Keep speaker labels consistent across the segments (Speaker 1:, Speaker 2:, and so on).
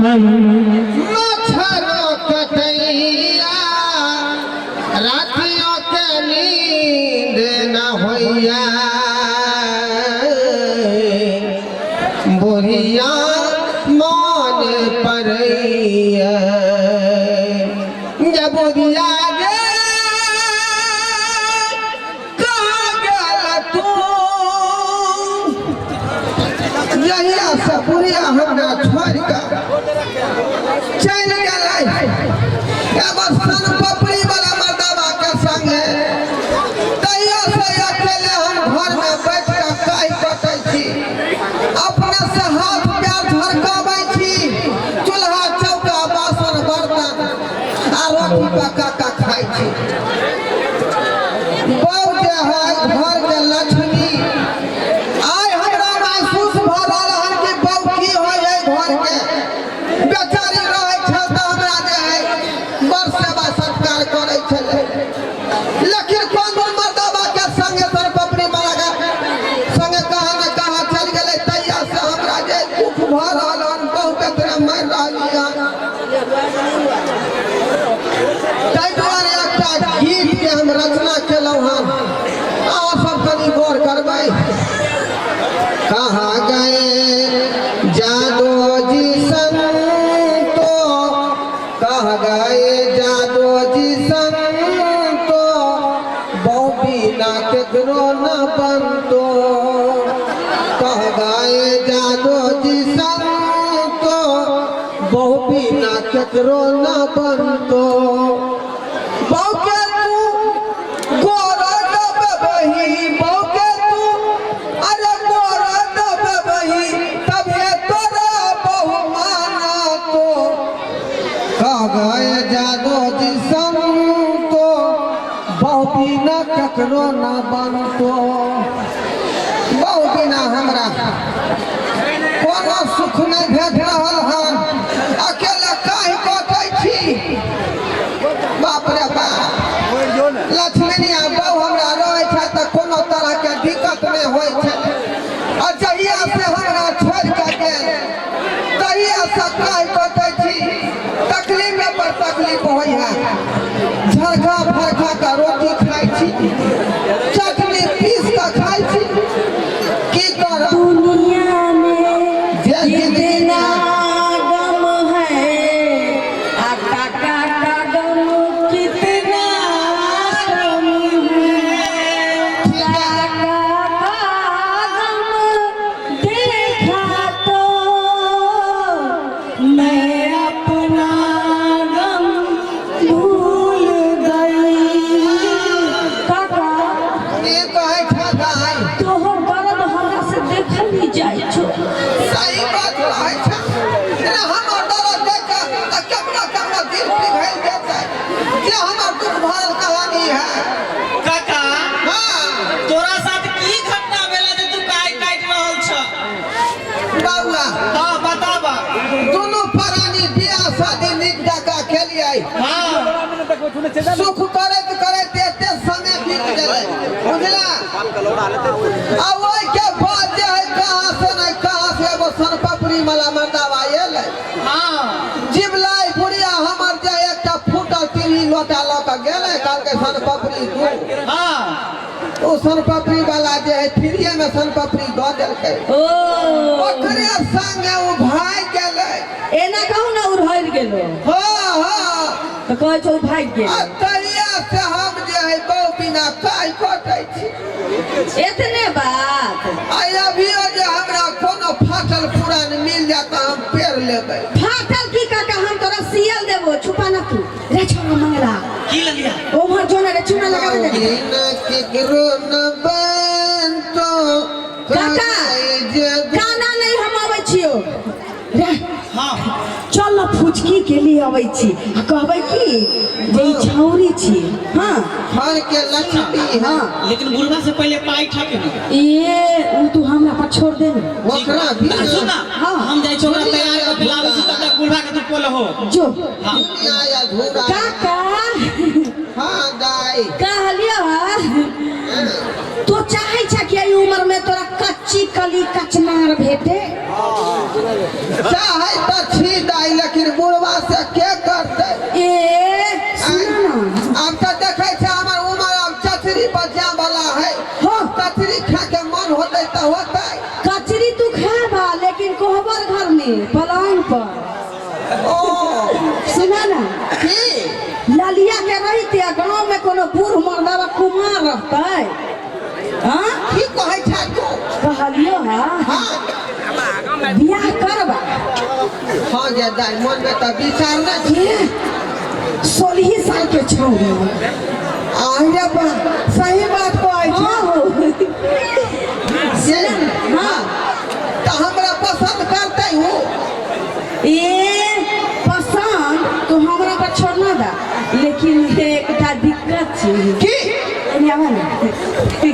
Speaker 1: मच्छरो कटैया रातियों के नींद न होइया बुढ़िया मन परैया जब बुढ़िया गे कहाँ गेल तू जहिया से बुढ़िया हमरा छोड़ि कऽ चलि गेलै एगो सन पपड़ी वाला मर्दाबा के संगे तहिया से अकेले हम घर में बैठ कऽ काहि कटै छी अपने से हाथ पैर झरकाबै छी चूल्हा चौका बासन बर्तन आ रोटी पका कऽ खाइ छी बहू जे है घर के लक्ष्मी आइ हमरा महसूस भऽ रहल हन कि बहू की होइ है घर के बेचारी रहै छल तऽ हमरा जे है बड़ सेवा सत्कार करै छलै लेकिन कोन कोन मर्दाबा के संगे सर पपड़ी मारा के संगे कहाँ ने कहाँ चल गेलै तहिया से हमरा जे दुख भऽ रहल हन बहु के तरह मरि रहली हन ताहि दुआरे एकटा गीत के हम रचना केलहुँ हन अहाँ सब कनि गौर करबै कहाँ गए जादो जी संतो कहाँ गए जादो जी संतो बहु बिना केकरो न बनतो कहाँ गए जादो जी संतो बहु बिना केकरो न बनतो बहु के तू गोर दबबही बहु के तू अरे गोर दबबही तभे तोरा बहु मानतो कह गए जादो जी संतो बहु बिना ककरो न बनतो बहु बिना हमरा कोनो सुख नहि भेट रहल हन अकेले काहि कटै छी बाप रे बाप लक्ष्मणिया बहु हमरा रहै छै तऽ कोनो तरहके दिक्कत नहि होइ छै आ जहिया से हमरा छोड़ि कऽ गेल तहिया से काहि कटै छी तकलीफ पर तकलीफ होइ है झरखा फरखा कऽ रोटी खाइ छी चटनी पीस कऽ खाइ छी की करब
Speaker 2: दुनिया में
Speaker 1: जे जिंदगी
Speaker 2: कितना गम है आ काका का गम कितना कम है काका का गम देखा तो मैं अपना गम भूल गई काका
Speaker 1: की कहै छह दाइ
Speaker 2: तोहर दर्द हमरा से देखल नहीं जाइ छो
Speaker 1: सही बात कहै छह रे हमर दर्द देख कऽ तऽ केकरो केकरो दिल पिघलि जेतै जे हमर दुख भरल कहानी है
Speaker 3: काका
Speaker 1: हाँ
Speaker 3: तोरा साथ की घटना भेला जे तू काहि काटि रहल छ
Speaker 1: बौआ
Speaker 3: हाँ बताबा
Speaker 1: दुनू प्राणी बियाह शादी नीक जकाँ केलियै
Speaker 3: हाँ
Speaker 1: सुख करैत करैत एते समय बीत गेलै बुझला आ ओहिके बाद जे है कहाँ से नहि कहाँ से एगो सोनपपड़ी वाला मर्दाबा एलै
Speaker 3: हाँ
Speaker 1: जिबलाई बुढ़िया हमर जे एकटा फूटल तीरी लोटा लऽ कऽ गेलै कहलकै सोनपपड़ी दू
Speaker 3: हाँ
Speaker 1: ओ सोनपपड़ी वाला जे है फ्रीए में सोनपपड़ी दऽ देलकै
Speaker 2: ओ
Speaker 1: ओकरे संगे ओ भागि गेलै
Speaker 2: एना कहू ना उड़हर गेलो
Speaker 1: हाँ हाँ
Speaker 2: तऽ कहै छौ भागि
Speaker 1: आ
Speaker 2: गेलो
Speaker 1: तहिया से हम जे है बहु बिना काहि कटै छी
Speaker 2: एतने बात
Speaker 1: आ अभियो जे हमरा कोनो फाटल पुरान मिल जाता हम पेर लेबै
Speaker 2: फाटल की काका हम तोरा सियल देबो छुपा ना तू रे छोरा मंगला
Speaker 3: की ललिया
Speaker 2: ओम्हर जो ना रे चूना लगावे दे
Speaker 1: बिना केकरो न बनतो
Speaker 2: काका
Speaker 1: जे
Speaker 2: गाना नहीं हम अबै छियो रे
Speaker 3: हाँ
Speaker 2: चल ना फुचकी के लिए अबै छी आ कहबै की जे ई छौरी छी हाँ
Speaker 1: घर के लक्ष्मी है
Speaker 2: हाँ
Speaker 3: लेकिन बुढ़वा से पहले पाई ठके न
Speaker 2: ए उ तू हमरा पर छोड़ दे ना
Speaker 1: ओकरा भी
Speaker 3: आ, सुन ना
Speaker 2: हाँ।
Speaker 3: हम जाइ छी ओकरा तैयार कऽ के लाबै छी तब तक बुढ़वा के तू पोलहो
Speaker 2: जो
Speaker 3: हाँ
Speaker 1: दुनिया अधूरा
Speaker 2: काका
Speaker 1: हाँ दाई
Speaker 2: कहलियो तो चाहे छ कि एहि उम्र में तोरा कच्ची कली कचनार भेटे
Speaker 1: चाहे तऽ छी दाई
Speaker 2: पलंग पर।
Speaker 1: ओ
Speaker 2: सुना ना।
Speaker 1: की?
Speaker 2: ललिया के रहिते आ गाँव में कोनो बूढ़ मर्दावा कुमार रहतै? हाँ,
Speaker 1: की कहै छै तू?
Speaker 2: कहलियो हा।
Speaker 1: हाँ।
Speaker 2: बियाह करबा?
Speaker 1: हाँ जे दाइ, मन में तऽ विचार नहि छी।
Speaker 2: 16 साल के छौड़ी।
Speaker 1: आहिरे बा, सही बात कहै छै।
Speaker 2: हाँ हो।
Speaker 1: से
Speaker 2: हाँ।
Speaker 1: तऽ हमरा पसंद करतै हूँ?
Speaker 2: ए पसंद तो हमरा पर छोड़ना दा, लेकिन एकटा दिक्कत छै।
Speaker 1: की?
Speaker 2: एने आवा ना।
Speaker 1: की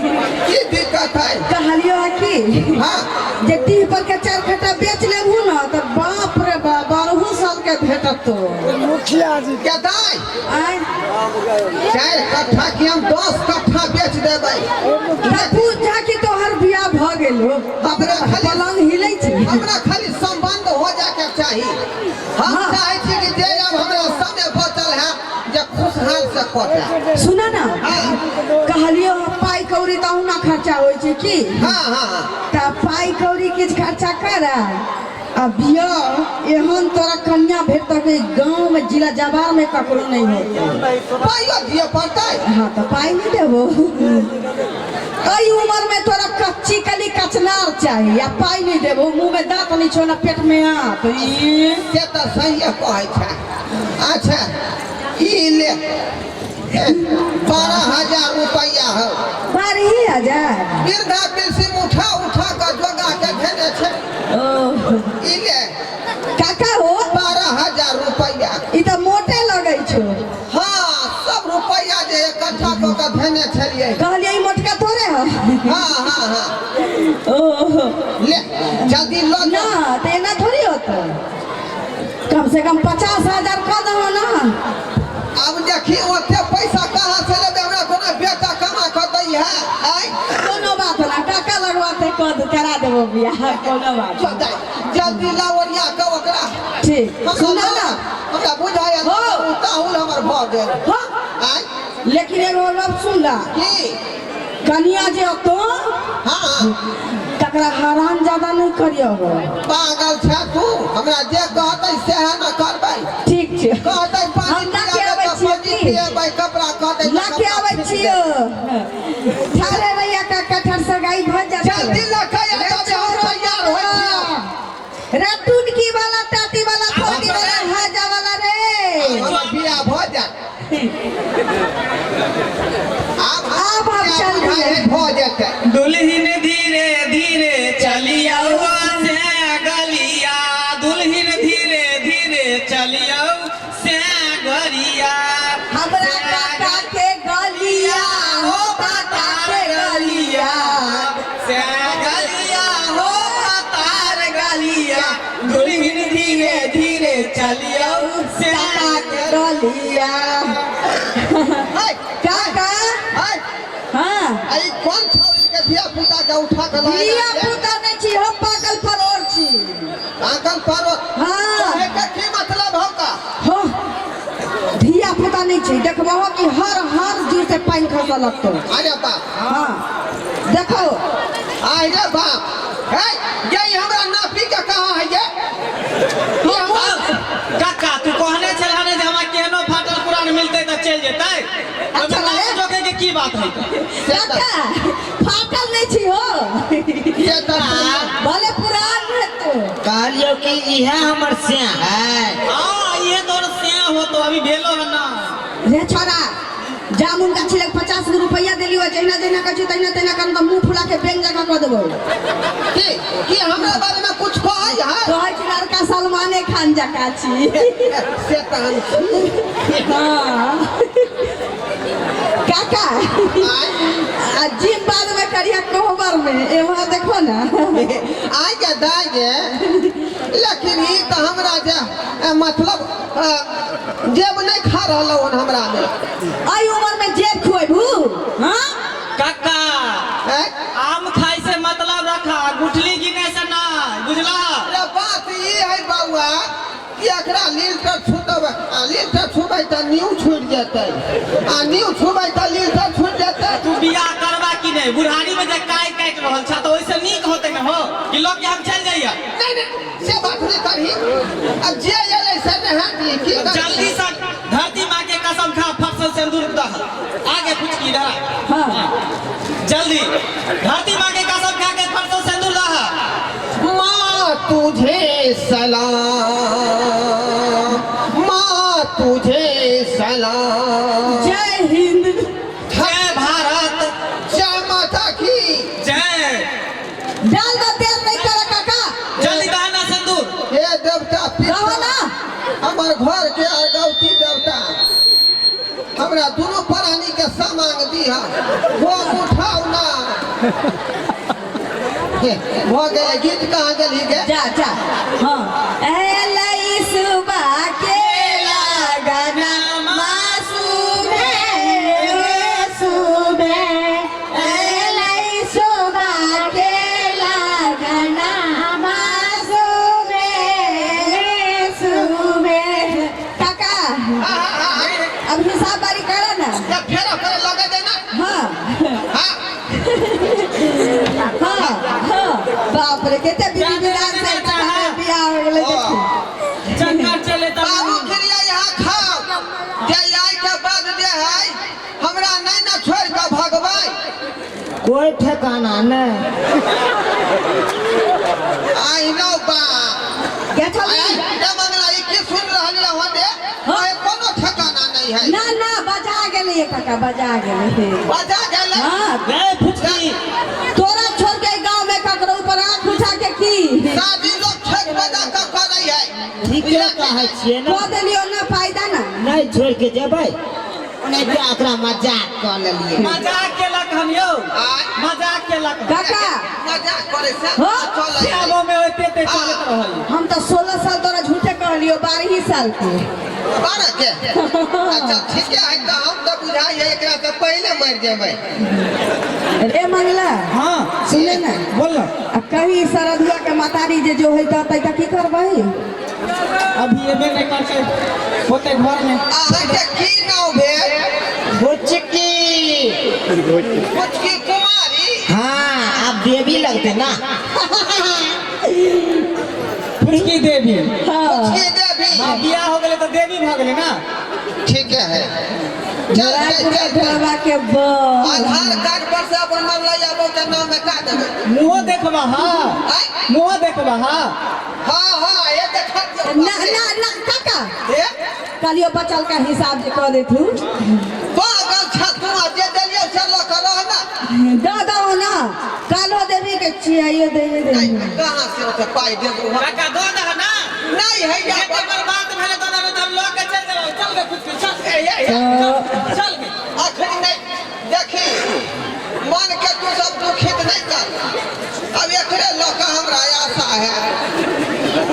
Speaker 1: दिक्कत है?
Speaker 2: कहलियो है कि
Speaker 1: हाँ।
Speaker 2: जे डीह पर के 4 खटा बेच लेबहू ना तऽ बाप रे बाप, 12 साल के भेटत तो।
Speaker 1: मुखिया जी के दाइ।
Speaker 2: आय।
Speaker 1: 4 कट्ठा की हम 10 कट्ठा बेच देबै।
Speaker 2: तऽ पूछ जा कि तोहर बियाह भऽ गेल हो?
Speaker 1: हमरा खाली
Speaker 2: पलंग हिलै छै।
Speaker 1: हमरा खाली संबंध हो जाके चाही। हम
Speaker 2: हाँ।
Speaker 1: चाहै छी कि जे अब हमरा समय बचल है जे खुशहाल से कटे।
Speaker 2: सुना ना।
Speaker 1: हाँ।
Speaker 2: कहलियो पाइ कौड़ी तऽ अहुना खर्चा होइ छै की?
Speaker 1: हाँ हाँ हाँ।
Speaker 2: तऽ पाइ कौड़ी किछु खर्चा कर आ बियाह एहन तोरा कन्या भेटतौ कि गाँव में जिला जवार में ककरो नहीं होतै।
Speaker 1: पाइयो दिअ पड़तै?
Speaker 2: हाँ, तऽ पाइ नहीं देबो। एहि उम्र में तोरा कच्ची कली कचनार चाही आ पाइ नहीं देबो, मुँह में दांत नहीं छौ ना पेट में आंत। ई
Speaker 1: से तऽ सहिए कहै छै। अच्छा ई ले, 12,000 रुपैआ हो।
Speaker 2: 12,000?
Speaker 1: वृद्धा पेंशन उठा उठा कऽ जोगा के भेजे छै।
Speaker 2: ओ।
Speaker 1: ई ले।
Speaker 2: काका हो।
Speaker 1: 12,000 रुपैआ।
Speaker 2: ई तऽ मोटे लगै छौ।
Speaker 1: हाँ, सब रुपैआ जे इकट्ठा कऽ के भेने छलियै।
Speaker 2: कहलियै ई मोटका थोड़े हो।
Speaker 1: हाँ हाँ हाँ।
Speaker 2: ओ।
Speaker 1: ले जल्दी लऽ
Speaker 2: ना
Speaker 1: जाओ।
Speaker 2: तऽ एना थोड़ी होतै, कम से कम 50,000 कऽ दहो ना।
Speaker 1: अब देखी ओते पैसा कहाँ से लेबै? हमरा कोनो बेटा कमा कऽ दै है? आँय?
Speaker 2: कोनो बात ना काका, लगवाते कऽ करा देबो बियाह, कोनो बात
Speaker 1: चल
Speaker 2: ना।
Speaker 1: दाइ, जल्दी ला ओरिया कऽ ओकरा।
Speaker 2: ठीक।
Speaker 1: हमरा
Speaker 2: सुना ना।
Speaker 1: हमरा बुझायल
Speaker 2: हो।
Speaker 1: ताहुल हमर भऽ गेल।
Speaker 2: हाँ।
Speaker 1: आँय?
Speaker 2: लेकिन एगो गप सुन ला।
Speaker 1: की?
Speaker 2: कनिया जे होतो
Speaker 1: हाँ।
Speaker 2: तकरा हरान ज्यादा नहीं करियो हो।
Speaker 1: पागल छै तू? हमरा जे कहतै सएह न करबै।
Speaker 2: ठीक छै।
Speaker 1: कहतै पानी
Speaker 2: हम लऽ के
Speaker 1: पियाबै
Speaker 2: आबै
Speaker 1: तऽ
Speaker 2: छियौ
Speaker 1: पानी
Speaker 2: की?
Speaker 1: पिएबै, कपड़ा कहतै तऽ
Speaker 2: लऽ के
Speaker 1: कपड़ा
Speaker 2: आबै
Speaker 1: खींच
Speaker 2: छियौ।
Speaker 1: देबै।
Speaker 2: ठाढ़े रहिया का कटहर सगाई भऽ जातै।
Speaker 1: जल्दी लऽ के आ तबे हम तैयार होइ छियौ।
Speaker 2: रे टुनकी वाला, टाटी वाला, फोटी वाला, हाजा वाला रे।
Speaker 1: हमर बियाह भऽ जायत। आब
Speaker 2: आब हम चल दियै।
Speaker 1: भऽ जेतै।
Speaker 3: दुल्हन धीरे धीरे चलियौ से गलिया, दुल्हन धीरे धीरे चलियौ से गरिया।
Speaker 2: हमरा काका के गलिया हो, काका के गलिया।
Speaker 3: से गलिया हो तार गलिया, दुल्हन धीरे धीरे चलियौ से
Speaker 2: काका के गलिया।
Speaker 1: है,
Speaker 2: काका।
Speaker 1: है,
Speaker 2: हाँ।
Speaker 1: आ ई कोन छौरी के धिया पुता के उठा के लऽ
Speaker 2: धिया
Speaker 1: आयल?
Speaker 2: पुता नहीं छी हम, पागल फरोर छी।
Speaker 1: पागल परोर?
Speaker 2: हाँ।
Speaker 1: कहै के की मतलब हौ का?
Speaker 2: हो, धिया पुता नहीं छी, देखबहो कि हर हर जोर से पानि खसऽ लगतौ।
Speaker 1: अरे बाप।
Speaker 2: हाँ देखो।
Speaker 1: अरे बाप, है ये हमरा नापी के कहाँ है ये? ये हमरा
Speaker 3: काका तू कहने छलह ने जे हमरा केहनो फाटल पुरान मिलतै तऽ चलि जेतै।
Speaker 2: अच्छा,
Speaker 3: ओहिमे नाप
Speaker 2: रे।
Speaker 3: जोखे के की बात है?
Speaker 2: काका फाटल नहीं छी हो।
Speaker 1: से तऽ
Speaker 2: भले पुरान हेतौ।
Speaker 4: कहलियौ कि इएह हमर स्या है।
Speaker 3: हाँ, ये तोर सिया हो तो अभी भेलो है ना।
Speaker 2: रे छोरा, जामुन गाछी लग 50 गो रुपया देलियो, जहिना जहिना कहै छियौ तहिना तहिना करम तऽ मुँह फुला के बेंग जकाँ कऽ देबौ।
Speaker 1: की की हमरा बारे में कुछ कहै है?
Speaker 2: कहै छी लड़का सलमाने खान जकाँ छी।
Speaker 1: से तऽ हम छी।
Speaker 2: हाँ काका।
Speaker 1: आँय?
Speaker 2: आ जिम बाद में करिया कोहबर में एम्हर देखो ना।
Speaker 1: आइ के दाइ गे, लेकिन ई तऽ हमरा जे मतलब जेब नहीं खा रहल हन हमरा में।
Speaker 2: एहि उम्र में जेब खुएबू? हाँ।
Speaker 3: काका।
Speaker 1: आँय?
Speaker 3: आम खाइ से मतलब रखा, गुठली गिने से ना, बुझला?
Speaker 1: अरे बात ई है बउआ कि एकरा लीलटर छूतबै आ लीलटर छूबै तऽ नींव छूटि जेतै आ नींव छूबै तऽ लीलटर छूटि जेतै।
Speaker 3: तू बियाह करबा कि नहि? बुढ़ारी में जे काई काटि रहल छ तऽ ओहिसँ नीक होतै ने हो कि लऽ के हम चलि जइया।
Speaker 1: नहीं नहीं से बात नहीं करही, अब जे एलै से नहा दी की करही?
Speaker 3: जल्दी से धरती माँ के कसम खा, फसल सिंदूर दह आगे फुचकी धरा।
Speaker 2: हाँ
Speaker 3: जल्दी धरती माँ के कसम खा के फसल सिंदूर दह।
Speaker 1: माँ तुझे सलाम, माँ तुझे सलाम।
Speaker 2: जय हिंद,
Speaker 3: जय भारत,
Speaker 1: जय माता की
Speaker 3: जय।
Speaker 2: डाल दो तेल नहीं करा काका,
Speaker 3: जल्दी दहना सिंदूर।
Speaker 1: हे देवता पिता,
Speaker 2: रहो ना।
Speaker 1: हमर घर के अरगौती देवता, हमरा दोनों प्राणी के सामांग दिहा, भोग उठाओ ना। भऽ गेलै गीत, कहाँ गेलही गे?
Speaker 2: जा जा। हाँ एलै सुबह के लगना मासूमे सुबह, एलै सुबह के लगना मासूमे सुबह। काका अब हिसाब बारी करा ना।
Speaker 1: या फेर ओकरे लगे दे ना।
Speaker 2: हाँ
Speaker 1: हाँ
Speaker 2: हाँ हाँ, बाप रे केते विधि विधान से काका के बियाह हो गेलै। देखी
Speaker 3: चक्कर चले तब
Speaker 1: बाबू क्रिया यहाँ खाओ, जे आइ के बाद जे है हमरा नहीं ना छोड़ के भगवान,
Speaker 4: कोई ठिकाना नहीं।
Speaker 1: I know बा
Speaker 2: क्या छली
Speaker 1: आइ मंगला ई की सुन रहल हो दे?
Speaker 2: हाँ।
Speaker 1: कोनो ठिकाना नहीं है।
Speaker 2: ना ना बजा गेलै काका, बजा गेलै।
Speaker 1: बजा गेलै।
Speaker 2: हाँ
Speaker 3: गए फुचकी,
Speaker 2: तोरा छोड़ के गांव में ककरो ऊपर आंख उठा के की
Speaker 1: शादी लोग ठेक बजा के करै है।
Speaker 4: ठीके कहै छियै ना।
Speaker 2: कह देलियो ना फायदा ना।
Speaker 4: नहीं छोड़ के जेबै, नहीं तो एकरा मजाक कऽ लेलियै।
Speaker 3: मजाक केलक हन यौ,
Speaker 1: आय।
Speaker 3: मजाक केलक।
Speaker 2: काका
Speaker 1: मजाक करे से
Speaker 2: हाँ।
Speaker 1: चलै है।
Speaker 3: श्यामो में ओते ते चलैत रहल।
Speaker 2: हम तो 16 साल तोरा झूठे कहलियो, 12 ही साल के।
Speaker 1: 12 के? अच्छा ठीक है, तो हम तो बुझाई है एकरा से पहले मर जेबै।
Speaker 2: रे मंगला,
Speaker 3: हाँ
Speaker 2: सुने ना,
Speaker 3: बोल ना।
Speaker 2: आ कहीं सरदुआ के मातारी जे जो है त की करबै?
Speaker 3: अभी एबे नहीं करते होते घर में।
Speaker 1: अहाँके की नाम भेल?
Speaker 4: फुचकी।
Speaker 1: फुचकी कुमारी।
Speaker 4: हाँ अब देवी लगते ना।
Speaker 3: फुचकी देवी।
Speaker 2: हाँ
Speaker 1: फुचकी देवी।
Speaker 3: हाँ बियाह हो गेलै तऽ देवी भऽ गेलै ना।
Speaker 1: ठीक है, चल चल चल।
Speaker 2: ढोलवा के
Speaker 1: आधार कार्ड पर से अपन मामला आबो के नाम में का देबै?
Speaker 3: मुँहो देखबा। हाँ
Speaker 1: आय?
Speaker 3: मुँहो देखबा। हाँ
Speaker 1: हाँ हाँ ये देखा दियौ।
Speaker 2: ना ना ना काका,
Speaker 1: ए?
Speaker 2: कहलियो बचल का हिसाब जे कह देथू।
Speaker 1: पागल छ तू, आ जे देलियौ से लऽ कऽ रह ना।
Speaker 2: दऽ दहो ना, कालो देवी के छियाइयो देवी
Speaker 1: नहीं,
Speaker 2: देवी।
Speaker 1: कहाँ से ओते पाइ देबू हम?
Speaker 3: काका दऽ दह ना।
Speaker 1: नहीं है या
Speaker 3: एते बर्बाद भेलै दऽ दह, हम लऽ के चलि जेबै। चल गे फुचकी, चल
Speaker 1: ए, ए, ए,
Speaker 3: चल गे।
Speaker 1: अखनी नहीं देखी, मन के तू सब दुखित नहीं कर। अब एकरे लऽ कऽ हमरा आशा है,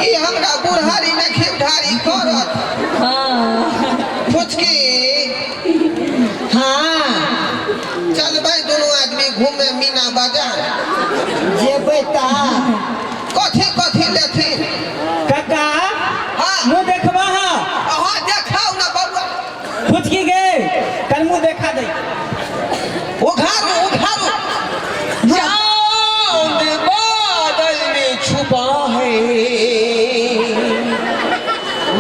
Speaker 1: ई हमरा बुढ़ारी में खिवधारी करत।
Speaker 2: हाँ
Speaker 1: फुचकी।
Speaker 4: हाँ
Speaker 1: चलबै दुनू आदमी घूमे मीना बाजार।
Speaker 4: जेबै तऽ
Speaker 1: कथी कथी लेथिन?
Speaker 3: काका
Speaker 1: हाँ
Speaker 3: मुँह देखबा। हाँ
Speaker 1: अहाँ देखाउ ना बबुआ।
Speaker 3: फुचकी गे कल मुँह देखा दे।
Speaker 1: उघारू उघारू। चांद बादल में छुपा है,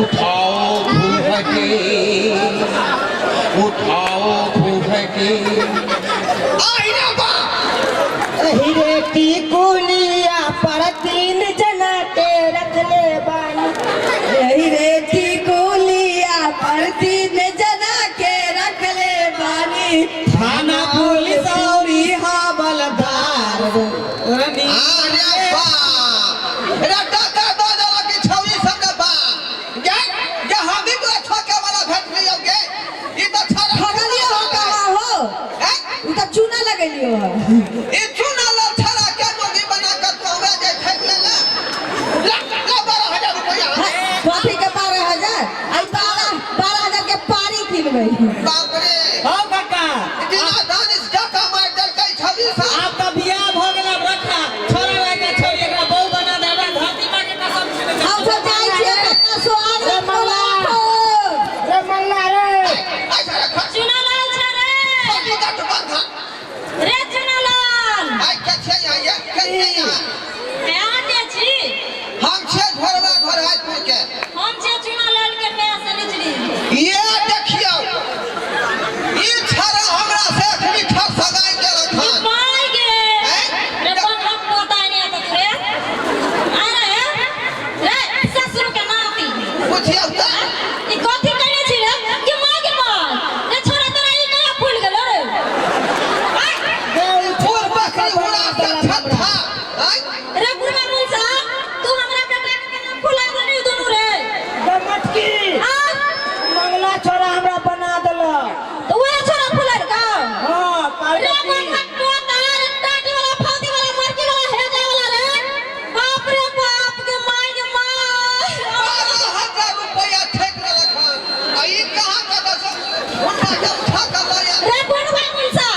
Speaker 5: उठाओ घूंघटे, उठाओ घूंघटे।
Speaker 1: आई रे बाप।
Speaker 4: एही रे टिकुलिया पर 3 जना के रखले बानी।
Speaker 2: यही रे टिकुलिया पर 3 जना के रखले बानी।
Speaker 3: थाना पुलिस औरी हवलदार रानी।
Speaker 1: अरे बाप रे, टाका दऽ देलक ई छौरी सब रे बाप। गे गे हम ही तोरा ठके वाला भेट लियौ गे। ई तऽ छौरा
Speaker 2: ठगलियो हो कहाँ हो?
Speaker 1: हैं?
Speaker 2: उ तऽ चूना लगेलियो हो।
Speaker 1: ई चूना लल छौरा के मुर्गी बना कऽ तू हमरा जे ठकि लेला। ला ला 12,000 रुपया।
Speaker 2: कथी के 12,000? आई 12,000 के पारी किनबै।
Speaker 1: बाप रे,
Speaker 3: हौ काका,
Speaker 1: बिना दानिश टाका मारि देलकै छौरी सब।
Speaker 3: आब तऽ बियाह भऽ गेल, आब रखा छोड़ा लए के छोड़ी एकरा बहू बना दे। हमरा धरती माँ के कसम छेलै।
Speaker 2: हम सब जाइ छियै कन्या सोहाग।
Speaker 1: ये देखियौ, ई छड़ा हमरा से अखनी ठर सगाई देलक हन।
Speaker 6: माय गे।
Speaker 1: हैं?
Speaker 6: रे बंधक पोता ने तो रे अरे रे ससुर के नाती।
Speaker 1: बुझियौ तऽ।
Speaker 6: ई कथी कहने छी रे के माय के माय रे छोरा, तोरा ई कहिया फूल गेलो रे? आय।
Speaker 1: फूल बकरी उड़ा से छत्था आय।
Speaker 6: रे बुढ़वा मुंसा, तू हमरा बेटा के केना फुला देनी दुनू रे?
Speaker 4: गे मटकी।
Speaker 6: आ।
Speaker 4: मंगला छोरा हमरा बना देलक।
Speaker 6: तो वह छोरा फुलल का?
Speaker 4: हाँ।
Speaker 6: रे
Speaker 4: पार्वती।
Speaker 6: बंधक पोता रे, टाटी वाला, फौजी वाला, मरकी वाला, हेजा वाला रे, बाप रे बाप, के माय के माय।
Speaker 1: 12,000 रुपया ठेक देलक हन आ ई कहाँ कतऽ से हुनका के उठा कऽ लऽ आयल।
Speaker 6: रे बुढ़वा मुंसा,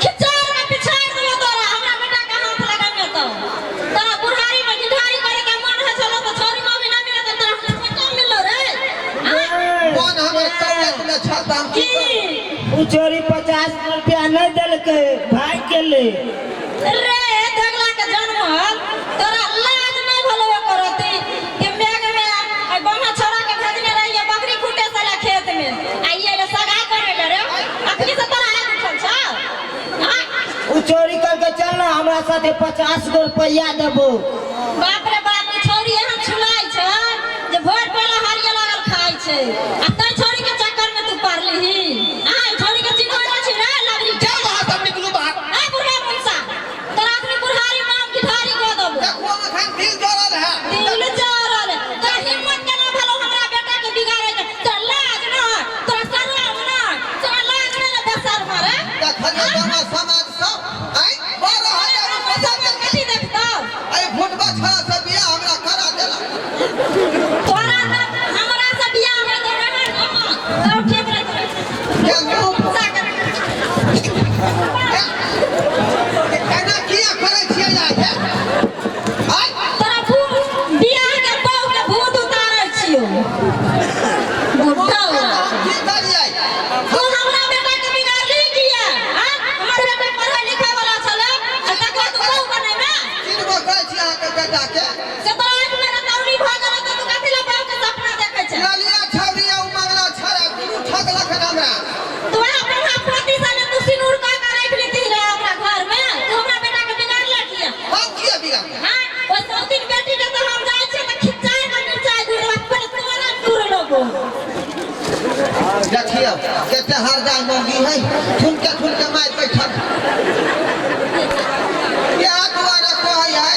Speaker 6: खिचाड़ में पिछाड़ देबो तोरा, हमरा बेटा के हाथ लगामे तो। तोरा बुढ़ारी में गिठारी करे के मन है छलो तो छोरी मामी ना मिले तो तोरा हमरा बेटा मिललो रे आ?
Speaker 1: मन हमर कौलेज में छल तऽ हम की
Speaker 6: की
Speaker 1: करू?
Speaker 4: उ चोरी 50 रुपया नहीं देलकै, भाग गेलै।
Speaker 6: रे दगला के जन्मल, तोरा लाज नहीं भलो करती कि मेघ में आ बंगा छोरा के भेजने रहिए बकरी खूटे साला खेत में, आ ये ले सगाई करे ले रे? अखनी से तोरा आग उठल छौ आ?
Speaker 4: उ चोरी करके चल ना हमरा साथे, 50 गो रुपया देबो।
Speaker 6: बाप रे बाप, ई छौरी एहन छुलाइ छै जे भोर पहला हरिये लागल खाइ छै, आ तै छौरी के चक्कर में तू पड़लीही। आ ई छौरी के चिन्है नहि छी रे लबरी?
Speaker 1: जाउ अहाँ सब, निकलू बाहर।
Speaker 6: ए बुढ़ा मुंसा, तोरा अखनी बुढ़ारी माम गिठारी कऽ देबो।
Speaker 1: देखो, एखन दिल जरल है।
Speaker 6: दिल जरल। तोरा हिम्मत केना भेलौ हमरा बेटा के बिगाड़े के? तोरा लाज न, तोरा शरम न, तोरा लाज न रे बेशर्म रे?
Speaker 1: देखलियै गामा समाज सब आइ 12,000 रुपया देलकै।
Speaker 6: कथी देखतौ?
Speaker 1: एहि भुटबा छड़ा से बियाह हमरा करा देलक।
Speaker 6: तोरा तऽ हमरा से बियाह होइत रहै न तब ठीक रहतै।
Speaker 1: के मुँह
Speaker 6: मुंसा के
Speaker 1: एना किया करै छियै अहाँके आइ?
Speaker 6: तोरा भूत बियाह के बहू के भूत उतारै छियौ बुढ़ा।
Speaker 1: की करियै?
Speaker 6: तू हमरा बेटा के बिगाड़ली किया आ? हमर बेटा पढ़ै लिखै वाला छलै आ तकरा तू बहू बनेमे?
Speaker 1: चिन्हबो करै छी अहाँके बेटा के?
Speaker 6: से तोरा आँखि में रतौनी भऽ गेलौ तऽ तू कथी लए बहू के सपना देखै छै?
Speaker 1: ललिया छौरी आ उ मंगला छड़ा दुनू ठकलक हन हमरा।
Speaker 6: तू अपना पोती सने तू सिनूर कऽ के राखि लेती रहे ओकरा घर में। तू हमरा बेटा के बिगाड़ले किया?
Speaker 1: हम किया बिगाड़?
Speaker 6: हाँ, ओइ सौतीन बेटी के तऽ हम जाइ छियै तऽ खिचाइ के मिरचाइ गुड़वा पहिले तोरा दूर लोगो।
Speaker 1: देखियौ, कते हरदा मौगी है, ठुनके ठुनके मारि बैठल। इएह दुआरे कहै है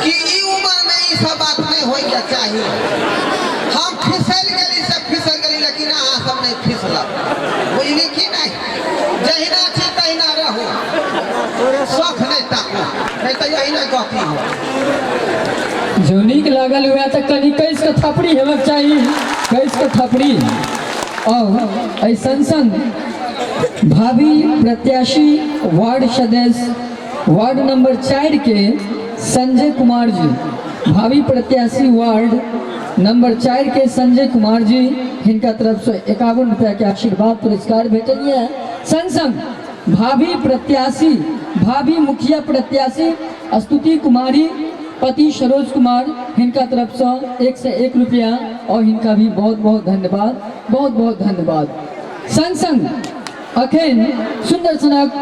Speaker 1: कि ई उम्र में ई सब बात नहीं होय के चाही। हम फिसल गेली से फिसल गेली, लेकिन अहाँ सब नहीं फिसलब, बुझली कि नहीं? जहिना छी तहिना रहू, शौख नहीं ताकू, नहीं तऽ यही नहीं गति हो।
Speaker 7: जो नीक लागल हुए तऽ कनि कस के थपड़ी हेबाक चाही, कस के थपड़ी। और एहि संग संग भावी प्रत्याशी वार्ड सदस्य वार्ड नंबर 4 के संजय कुमार जी, भावी प्रत्याशी वार्ड नंबर 4 के संजय कुमार जी, हिनका तरफ से 51 रुपया के आशीर्वाद पुरस्कार भेटल। संग संग भावी प्रत्याशी, भावी मुखिया प्रत्याशी स्तुति कुमारी, पति सरोज कुमार, हिनका तरफ से 101 रुपया और हिनका भी बहुत बहुत धन्यवाद, बहुत बहुत धन्यवाद। संग संग अखन सुंदर सनक